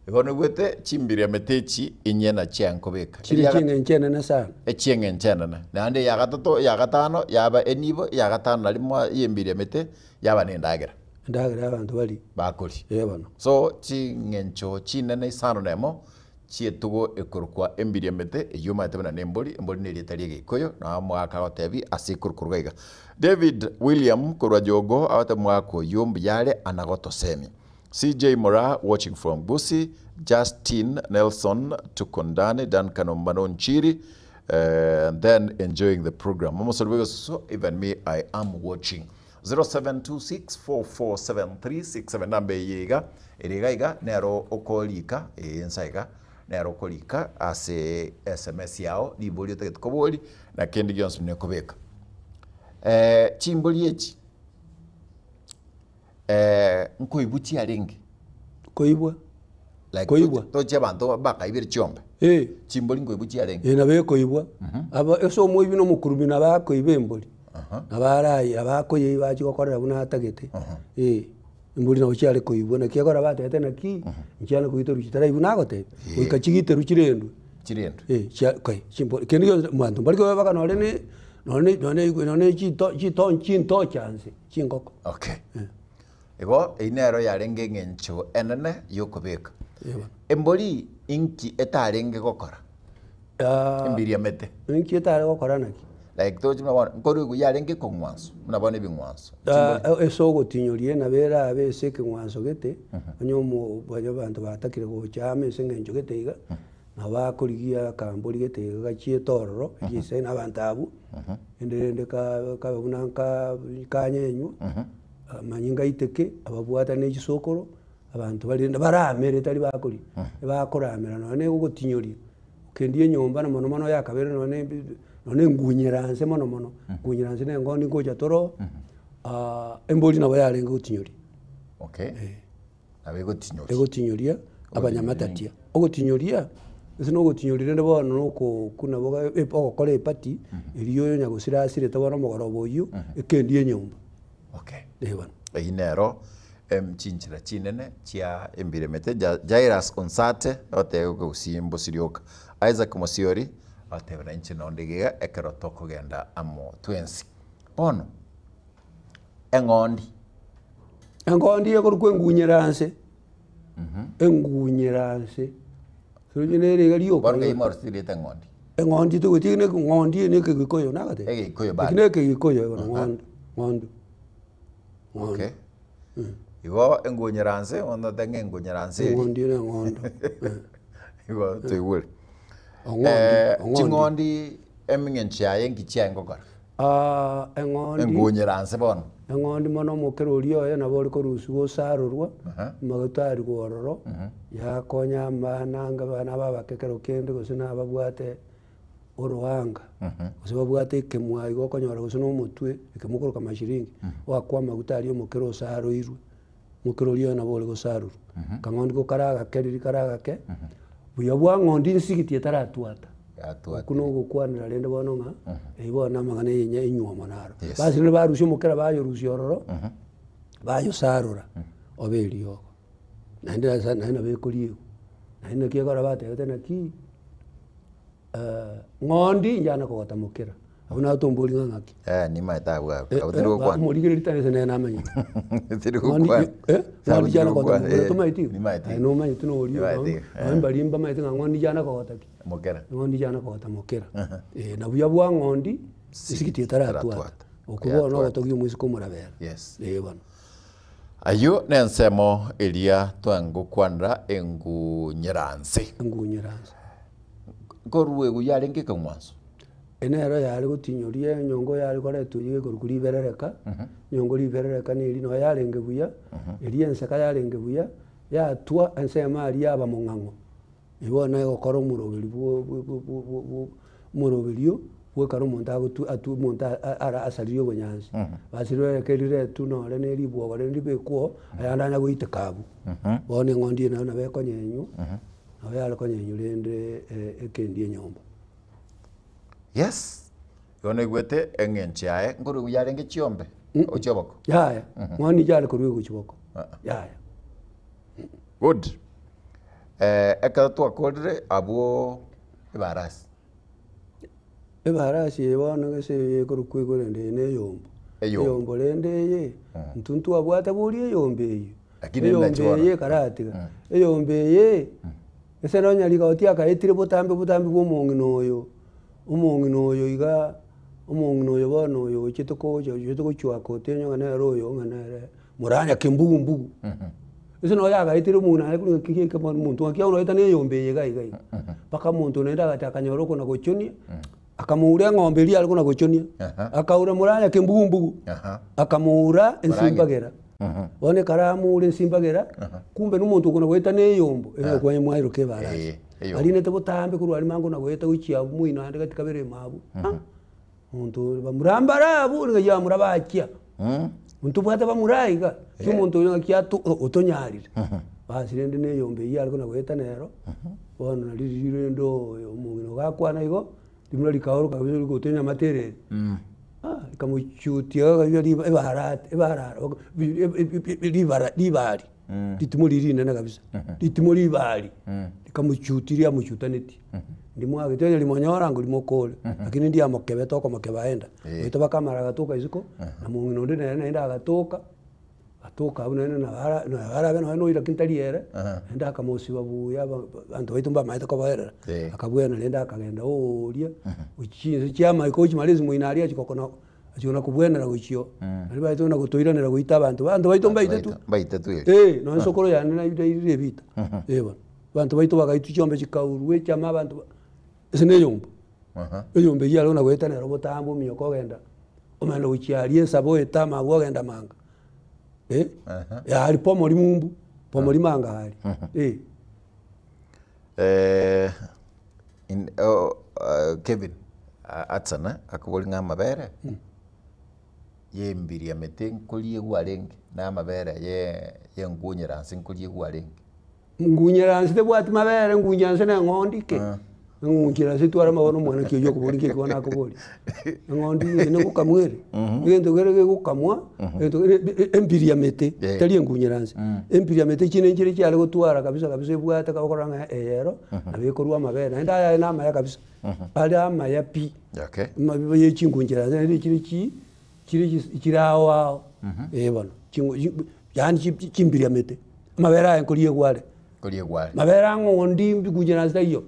Igo noigwete chimbiremete echi inye nachio nkobeka.
Chire
Eria
ching'encho enene sana.
Echieng'encho enene. Naende eya gatato, eya gatano yaba enibo, eya gatano na rimo y'embiremete yaba na endagera.
Endagera y'abanto baria.
Bakoria.
Ee bono.
So ching'encho chinene isano na emo chi'etugo ekorokwa embiriemete, eyio omanyete buna nembori, embori nerieta ri'egeikoyo, na omogaka agotebi ase ekorokwa iga iga. David William korwa Jogo agotebi omogaka oyio mbuya are anagotosemia. CJ Moraa watching from Gusii, Justine Nelson Tukundane, Duncan Ombano Nchiri, and then enjoying the program. Omosori bw'egesusu, even me I am watching. 0726447367 namba eye iga ere iga iga nero okorika ee ensa iga nero okorika ase sms yao ribori otagete kobori na kende gionsi buna ekobeka. Chimbori echi nkoigwa chiarenge.
Koigwa?
Like
Koigwa?
tochi abanto bakaibire chiombe.
Eh.
Chimbori nkoigwa chiarenge.
Eh, nabo ekoigwa. Aba ase omoibi na omokurubi nabo akoiba embori. Nabo araye nabo akoyeiba achie gokorera buna atagete. Eh, embori nabo chiare koibwa naki ekero batebete naki, nchiane koiterwa chitaraibwa nagotebia, goika chigiterwe chirendwe.
Chirendwe.
Eh, chia kai chimbori kende gionsi abanto mbari koeba mpaka nonye ne nonye nonye nonye chito chito chintocha nse. chingoko.
Okay. Igo eyio nero yarenge eng'encho enene y'okobeka.
Eeh.
Embori inki etarenge gokora?
Ah,
Embiri emete.
Inki etare gokora naki?
Like tochi buna bono, nkorwa igwe yarenge ekong'wanso, buna bono ebing'wanso.
Ah,
Chimbori.
ase ogotinyoria nabo erabe ase ekeng'wanso gete, onye omo onye abanto batakire gocha amo ase eng'encho gete iga, nabo bakorigia akambori gete iga gachiete ororo, erio na abanto abwo, Ende rende kabe buna kanyenywa, amanyinga aiteke, ababwatane ne chisokoro, abanto barende baramere tari bakoria, bakoramera nonya na ogotinyoria, okendia enyomba na mono mono yakabere nonya na nonya na engunyera nse mono mono, engunyera nse na engondi ngocha toro, embori nabo yarenge gotinyoria.
Okay. Nabo egotinyoria.
Egotinyoria abanyamatatia. Ogotinyoria, gose na ogotinyoria rende bono na okokuna boga ogokora eparty, erio oyo nyagosira asirete bono omogoroba oyio, ekendi enyomba.
Okay.
Eh bono.
Eyio nero em chinchera chinene chia embiremete Ja Jairus Onsate ogoteba ekegusii mbosirioka. Isaac Mosiori agoteba na inche nonde iga ekero tokogenda amo twensi. Bono, eng'ondi.
Engondi ekorokwa engunyeranse, engunyeranse, roche nere iga rioka.
Bono ng'ai mwaruseti rieta eng'ondi?
Eng'ondi togotiga ne eng'ondi eye na ekegikoyo nagoteba.
Egekuyu
Eki
bado.
na ekegikoyo bono ng'ondo ng'ondo ng'ondo.
Okay. Igo engunyeranse, bono totebe ng'a engunyeranse eri.
Eng'ondi ere eng'ondo
Igo toigure.
Ong'ondi, ong'ondi.
Ching'ondi emeng'encho yaye nki chiaye ngokora?
Eng'ondi.
Engunyeranse bono.
Eng'ondi mono omokera oria oye nabo ore korusigwa osarorwa, amaguta arigwe ororo, yakonya abana anga abana abake ekero kende gose nababwate oroanga, gose babwate ekemwa igo okonyora gose na omotwe, ekemwa okoroka mashiringi, oakwa amaguta aria omokera osaroirwe, omokera oria oye nabo ore gosarorwa. Akang'ondi ko kare agake riria kare agake, buya bwa ng'ondi nsigiti etaratwata. Okwo nogokwanera rende bono ng'a eyio bono namang'ana eye enywomo naro.
Yes.
Basi rende barusia omokera bayorusia ororo, bayosarora, obe eriogo. Naende ase naende nabo ekoriegwa. Naende naki ekero batebete naki, ng'ondi inchana kogota mokera. Abwo natombori ng'a ng'aki.
Eh, nimaete abwo abwo. Abwo tindi gokwana.
Omorigereria tari ase nere namanyete.
Tindi gokwana.
Eh,
Abwo
ng'ondi
tindi
chiana kogota
gokwana,
mokera
eh,
tomaeti igo?
nimaete
Aye
igo.
nomanyete noria
Nimaete igo,
nonye
eh.
mbari mbamaete ng'a ng'ondi chiana kogota ki?
Mokera.
Ng'ondi chiana kogota mokera. Eh, na buya bwa ng'ondi, esigiti etaratwata.
Etaratwata.
Okwo bono
Yatwata.
ogotogia omoiseke omorabera.
Yes.
Eh bono.
Ayio nensemo eria twangokwanera engunyeranse.
Engunyeranse.
Nkoruegwa yarenge ekeng'wanso.
Eye nero yare gotinyoria enyongo yare koretwa eyio ekorokwa riberereka, enyongo riberereka na eria noyo yarenge buya, eria enseka yarenge buya, yatwa ensemo aria yaba mong'ang'o. Eyio bono egokora omoroberi bwo bwo bwo bwo bwo bwo omoroberio bwekero omonto agotwa atwa omonto a- ara asaririe obonyansi. Basi riberereka eri riretwe nore na eribwogo rende ribekwe oo, ayande anya goiteka abwo. Bono eng'ondi eye nayo nabo ekonyenywa, nabo yare konyenywa rende ekendi enyomba.
Yes, igo naigwete eng'encho yaye nkorwa yarenge chiombe gochia oboko.
Yaya, ng'ondi yare korwa gochia boko. Yaya.
Good. Eh, ekero twakorire abwo ebarasi.
Ebarasi eye bono gese eye ekorokwa igo rende eye na eyombo.
Eyombo.
Eyombo rende eye, intwe ntwabwate bori eyombo eyio.
Lakini rende
Eyombo
nachi bono.
eye ekaratiga, eyombo eye. Ase nonya rigoti akaetire botambe botambe bwa omong'ina oyo, omong'ina oyo igaa, omong'ina oyo bono oyo ochete kocha ochete gochwaka otenyo ng'a nere oyo ng'a nere moranya kembugu mbugu. Ase nonya agaetire omong'ina aye korwa ng'aki geke bono omonto ng'aki agoeta na eyombe eye iga iga iga. Mpaka omonto naende agacha akanyora okona gochonia, akamoura eng'ombe eria are kona gochonia, akaura moranya kembugu mbugu, akamoura ensimbagera. Bono ekero amoure ensimbagera, kumbe na omonto okona goeta na eyombo, ere okwanya mwairoka ebarasi.
Eh, eyombo.
Arinete botambe korwa aria manga ona goeta gochia abwo moino aande gati kabere ime abwo, ah, omonto oyo bamura mbare abwo, nigo yamura bachia. Ntobwate bamura iga, ki omonto oyo ng'aki ato otonyarire. Basi rende na eyombo eyio are kona goeta nero, bono nari riria rende oyo omong'ina ogakwana igo, Rimura rikaoroka kabisa rigotonya enyamate ere ere. Ah, rikamochutia kabisa riba ebarate ebarara baka bi- e- e- ribara ribari ritimo riria rinene kabisa ritimo ribari rikamochutia riamochutanetie. Ndimwagete onye rimonyora ngo rimokore, lakini ndiamokebete okomokeba aenda.
Eh.
Goeta bakamara agatoka isiko, na mong'ina onde nere naende agatoka. Gatoka abwo naende nabara nabarabe nonya noira lakini tari ere, naende akamosiba buya aba abanto baito mbamaete koboerera, akabwena rende akagenda ooria, gochia chinse chia amaiko gochia malezi moino aria achia gokona achia kona kobwenera gochia oo. Naende baete buna gotoiranera goita abanto, abanto baito mbaitetwe.
Mbaitetwe erio.
Eh, nonya esokoro yane nairire ebita, eh bono. Abanto baito bagaitwa chiombe chikaurwa echama abanto ba ase na eyomba. Eyomba eyio are buna goetanera obotambe ominyoke ogenda, omanyete gochia aria esaba oetame abwo ogenda manga. Eh, aria pomori mumbu, pomori manga aria, eh.
Eh, in, oh, uh, Kevin Hudson eh, akobori ng'a amabere y'embiria emete nkoriegwa arenge na amabere ye y'enkunyera nse nkoriegwa arenge.
Ngunyeranse tebwati mabere, ngunyeranse na eng'ondi ke. Ngunyeranse etware amaboko na omwana ki oyio okoboria nki ekio bono akoboria. Eng'ondi eye negokamwa ere, egento kere gegokamwa, egento kere embiria mete,
Eh.
tari engunyeranse. Embiria mete chinde nchire chiare gotwara kabisa kabisa ebwate okogora ng'a eye ero, nabo ekorwa amabere, naende ayaye na amaya kabisa, are amaya pi.
Okay.
Amabe ya chinguncheranse naende chire chi chire chis chire ao ao, eh bono, chingo chi yaani chi chimbiria mete. Amabere aye nkoriegwa are.
Nkoriegwa are.
Mabere ang'o ondi mbigunyera ase taiyo,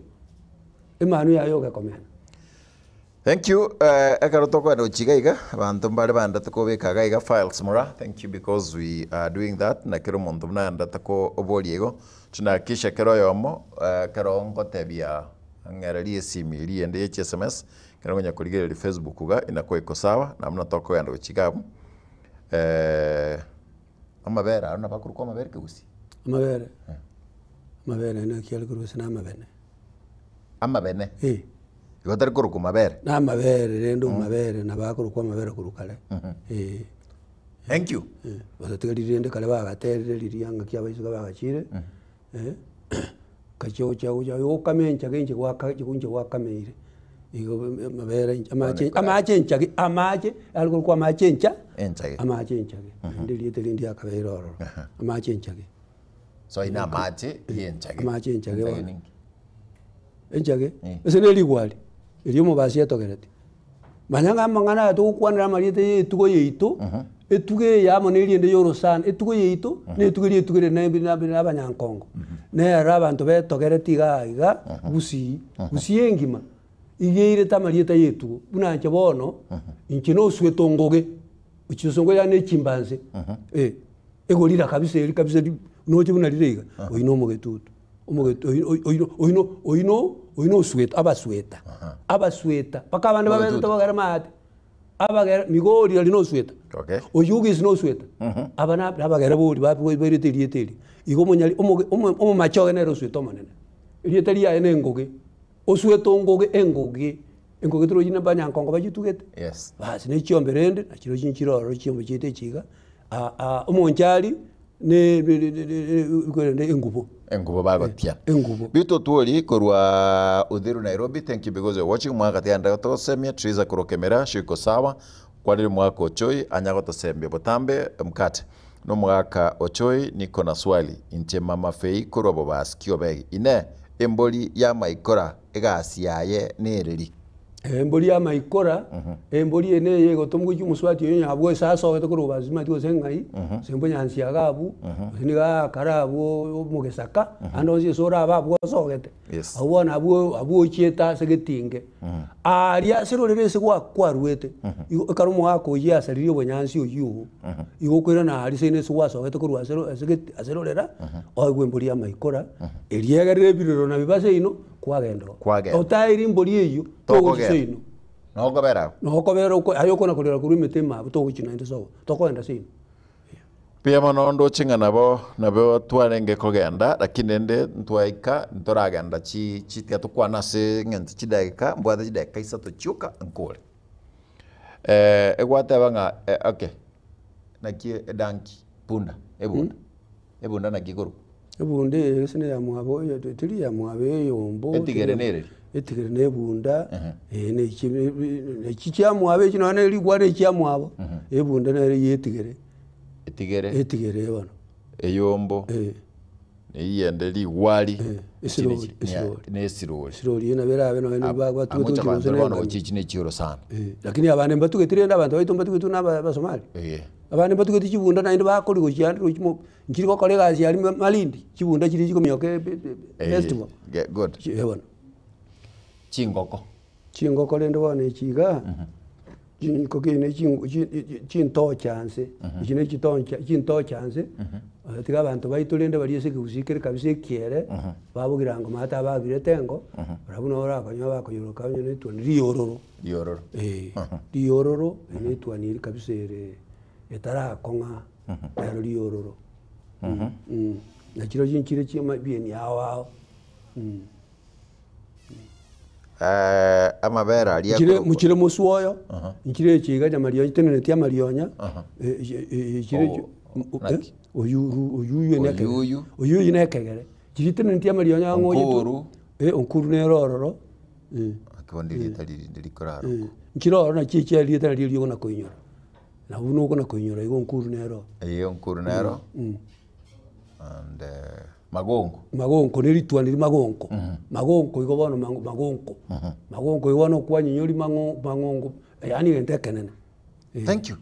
emanu yaye ogekomena.
Thank you eh, ekero tokoenda gochia iga iga, abanto mbare bandete kobeka iga iga files mora, thank you because we are doing that, na kera omonto buna aendete koboria igo, tunahakikisha kera oyomo eh, ekero ngotebia ng'ererie esimi eria ende ye chisms, ekero nkonya korigereria facebook iga, inakuwa iko sawa, na buna tokogenda gochia iga abwo. Amabere aro nabo akorokwa amabere kegusii?
Amabere, amabere naki are korwa ase namabene.
Amabene?
Eh.
Igo tari korokwa mabere?
Namabere rende omabere nabo akorokwa amabere korwa kare, eh.
Thank you.
Gose tiga riria rende kare bagaterire riria ng'aki abaisuka bagachire, gachia gochia gochia gokama enchage inche gwaka inche gwakameire, igo amabere inche amache amache enchage amache are korokwa amache encha
Enchage.
amache enchage naende erieta rinde riakabeire ororo, amache enchage.
So ayio na amache ya enchage.
Amache enchage
Enchage
bono.
ninki?
Enchage,
Eh.
ase ne rigwari, erio omobasi etogereti. Manya ng'a amang'ana aya togokwanera amarieta ya etugo yaito, etugo eye amo na eriende ya orosana, etugo yaito, na etugo eria etugire na ebi na na abanyankongo. Nero abanto betogereti igaa iga, gusii, gusii engima, iga eirete amarieta ya etugo. Buna inche bono, inche nosuete ongoge, ochisongo yaani echimbanse, eh, egorira kabisa eri kabisa ri noche buna rire iga, oyio na omogetutu. Omogetu oyio oyio oyio oyio oyio nosweta abasweta abasweta mpaka abande babete tobagere maate abagere migori aria nosweta
Okay.
oyio ogesi nosweta aba na abagere bori bairete erieta erio igo omonyari omoge omo omomachoge nere osweta omonene erieta riaye na engoge oswete ongoge engoge engoge torochi na abanyankongo bachitugete
Yes.
basi na echiombe rende nachirochio nchire ororo chiombe chiaito echi iga omonchari ne korende engubo.
Engubo bagotia.
Engubo.
Bito Otwori korwa Uthiru Nairobi thank you because you're watching mwaka tianda gotosemia Triza korwa Kemera shiko sawa kwarire mwaka Ochoi anya gotosembia botambe mkate nomogaka Ochoi niko na swali inche mama Fei korwa Bobasi Kiobegi inee embori yamaikora egasi yaye nereri?
Embori y'amaikora, embori eye neye egotomwa gochia omosubati oyo onye abwo ase asogete korwa obazima gose ng'ai, gose mbonyansi iga abwo, gose nigo aakare abwo omogesaka, ande onsi ase orabe abwo osogete.
Yes.
Abwo bono abwo abwo ochiete ase getinge. Aria ase rorere ase gwa kwarwete, igo ekero omogaka oyio asaririe obonyansi oyio obo, igo okoirana aria seino ase gwasogete korwa ase ro ase geti ase rorera, oegwe embori y'amaikora, eria egerere ebirero nabibe seino. Kwagenda oo.
Kwagenda.
Otaeiri embori eyio, togochia
Tokogenda.
seino.
Nokobera abwo.
Nokobera oko aye okona korera korwa emete ime abwo togochia naende sobo, tokogenda seino.
Mbuya mono ndoche ng'a nabo nabo twarenge kogenda lakini rende ntwaika ntoragenda chi chi tiga tokwane ase eng'encho chidakika mbwate chidakika isato chioka nkore. Egwateba ng'a okay naki edonkey punda ebunda. Ebunda naki ekorokwa?
Ebunda eye gose ne yamwabo oyo teri yamwabo eyombo.
Etigere nereri?
Etigere na ebunda, eh, na echi echi chiamwabo echi nonya na rigwa na echiamwabo, ebunda nere ya etigere.
Etigere.
Etigere bono.
Eyombo.
Eh.
Eyende rigwari.
Eh, esirori, esirori.
Na esirori.
Esirori eye nabo erabe nonya na ba- batugete
Amocha
gochia
abanto
gose na
bono
engano.
gochia echi ne chioro sana.
Eh, lakini abande mbatugeti rende abanto baito mbatugeti buna aba abasomali.
Eh.
Abande mbatugeti chibunda naende bakori gochia ande roche mo nchiri gokora egasi aria ma malindi, chibunda chiria chikominyoka e- e-
Eh,
festival.
ge- good.
Chi eh bono.
Chingoko.
Chingoko rende bono echi igaa, chingoko echi ne chingo chi chi chintocha nse, echi ne chitoncha chintocha nse, tiga abanto baito rende baria ase ekegusii kere kabisa ekiere, babogirango maate abagirete engo, barabwo nabo orakonyore bakoyoroka onye na etuoni riororo.
Riororo.
Eeh, riororo eri ne etuoni eri kabisa ere etarakong'a, nero riororo. Na chirochio nchire chia ebieni ao ao.
Amabere aria
Nchire
akorokwa-
mochire moswoyo, nchire echi iga nyamarionya chiteneneti amarionya, chire
Oh, naki?
oyuru oyuyu ene ekegere.
Oyuyu.
Oyuyu na ekegere. Chiria chiteneneti amarionya ang'o oyetwe-
Onkuru.
Onkuru nere ororo.
Naki bono erieta riri ndirikorarokwa.
Nchire ororo nachi echi erieta nario riria okona koinyora. Nabo buna okona koinyora igo onkuru nere oo.
Eye onkuru nero and magongo.
Magonko ne rituani ri magonko. Magonko igo bono mango magonko. Magonko igo bono okwanyinyori mang'o mang'ongo yaani egento ekenene.
Thank you.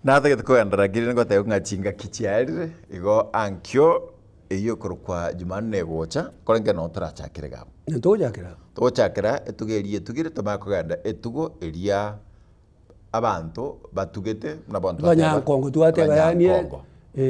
Natagete kogenderera keri ngoteba ng'a chingaki chiarire, igo ankio eyio ekorokwa Jumanne egocha, korende noo torachakere iga abwo.
Ntogochakera abwo.
Togochakera etugo eria etugire tomanye kogenda etugo eria abanto batugete buna bono twateba
Abanyankongo twateba yaani
abanyankongo.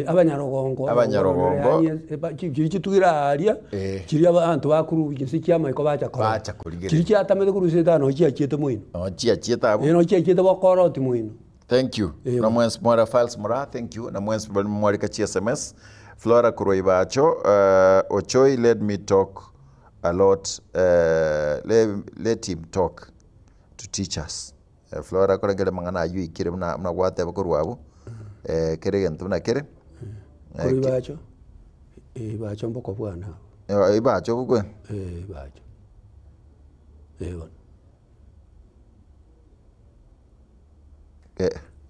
abanyarogongo
Abanyarogongo.
yaani chiria chitugire aaria,
Eh.
chiria abanto bakorwa chinse chia amaiko bacha korora.
Bacha korigereria.
Chiria chiatamete korwa ase noo chiachiete moino.
Noo chiachiete abwo.
Eh noo chiachiete bokoroti moino.
Thank you.
Eh.
Na mwensi mware files moraa thank you. Na mwensi bari mwarika chi sms. Flora korwa Ibacho, Ochoi let me talk a lot, let him talk to teach us. Flora koreng'ana amang'ana aywo oikire buna buna gwateba korwa abwo, kera egento buna kere.
Korwa Ibacho, Ibacho mboko bwane abwo.
Ibacho obokwe?
Eh, Ibacho. Eh bono.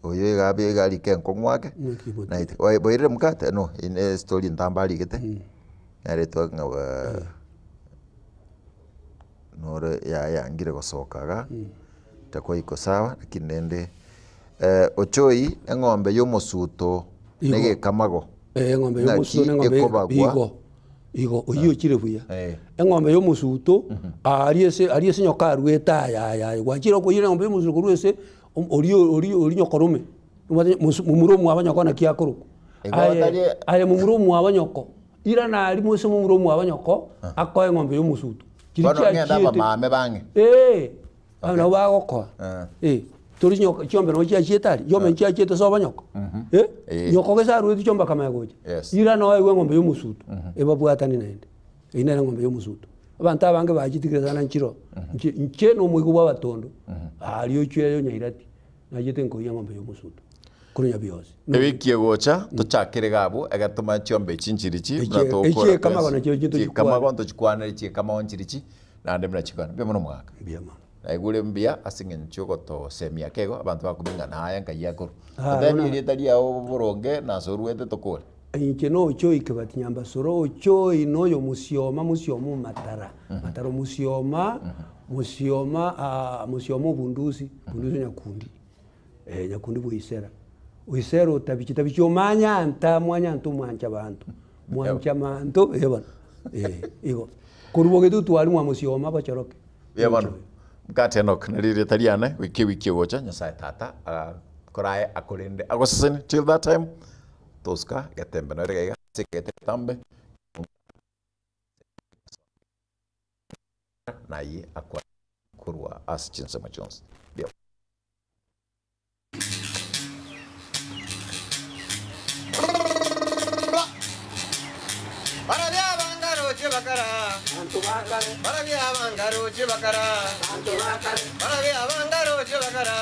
Oyo iga abe iga arike enkong'u ake,
Naki bote.
naete boirire mokate? No, eye ne estory ntambe arigete, naretwa ng'a ba noro yayangire gosoka igaa. Itakuwa iko sawa lakini rende eh, Ochoi eng'ombe y'omosuto
Igo.
negekamago.
Eh, eng'ombe
Naki
y'omosuto neng'ombe
ekobagwa.
igo igo oyio ochire buya
Eh.
eng'ombe y'omosuto aria ase aria ase nyoka arwete aya aya aya gwachire okoira eng'ombe y'omosuto korwa ase om- oria oria oria nyokorome omanyete mosu momura omwabo nyoko naki akorokwa
Igo
aye
otari-
aye momura omwabo nyoko irana aria mose momura omwabo nyoko akoe eng'ombe y'omosuto Chiria
Bono ng'ende
chiachiete.
abamame bang'e.
Ee, abwo nabo bagokoa.
Eh.
Eh, tori chinyoka chiombe nabo chiachiete aria, chiombe nchiachiete ase obonyoko. Eh,
Eh.
nyoko gese arueti chiombe akamanya gocha.
Yes.
Ira noegwe eng'ombe ya omosuto, ebabwatani naende. Eyio nere eng'ombe ya omosuto. Abanto abange bachitigire sana nchiro, nche nche na omoigo bwa abatondo, aria ochweyo nyairati, nachete nkoiyia eng'ombe ya omosuto, korwa nyabiosi.
Ewiki egocha tochakere iga abwo egetoma chiombe echi nchirichi buna
Echi-
togokora
echi ekamago
twensi.
nachio chinto
Chiekamago
chikwane.
ntochikwanere chiekamago nchirichi naende buna chikwana. Mbuya mono omogaka.
Mbuya mono.
Naigure mbuya ase eng'encho ogotosemia kego abanto bakomenya ng'a naye nkai akorwa.
Ah,
Totebie
buna-
erieta riao boronge na ase oruete tokore.
Inche nochoi Kebati Nyambasoro, ochoi noyo Musioma, Musioma omatara, matara Musioma, Musioma ah, Musioma obundusi, bundusi nyakundi, eh, nyakundi bwa Isera. Oisera otabichi, tabichi omanyanta, mwanyanta omwancha banto, mwancha manto, eh bono, eh, igo. Korwa bogetutu aria mwa Musioma bochoroke.
Mbuya bono. Mkate Enock nari erieta riane goika ewiki egocha Nyasaye tata akorae akorende agosesenie till that time tosuka getembe nore iga iga ase egete getambe naye akwa korwa ase chinsemo chionsi. Mbuya.
Barabia abangaroche bakara, barabia abangaroche bakara, barabia abangaroche bakara,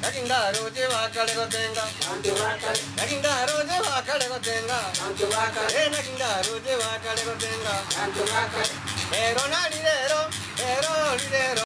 naki ndaroche bakare gotenga, naki ndaroche bakare gotenga, eh naki ndaroche bakare gotenga, ero nari rero, ero rirero.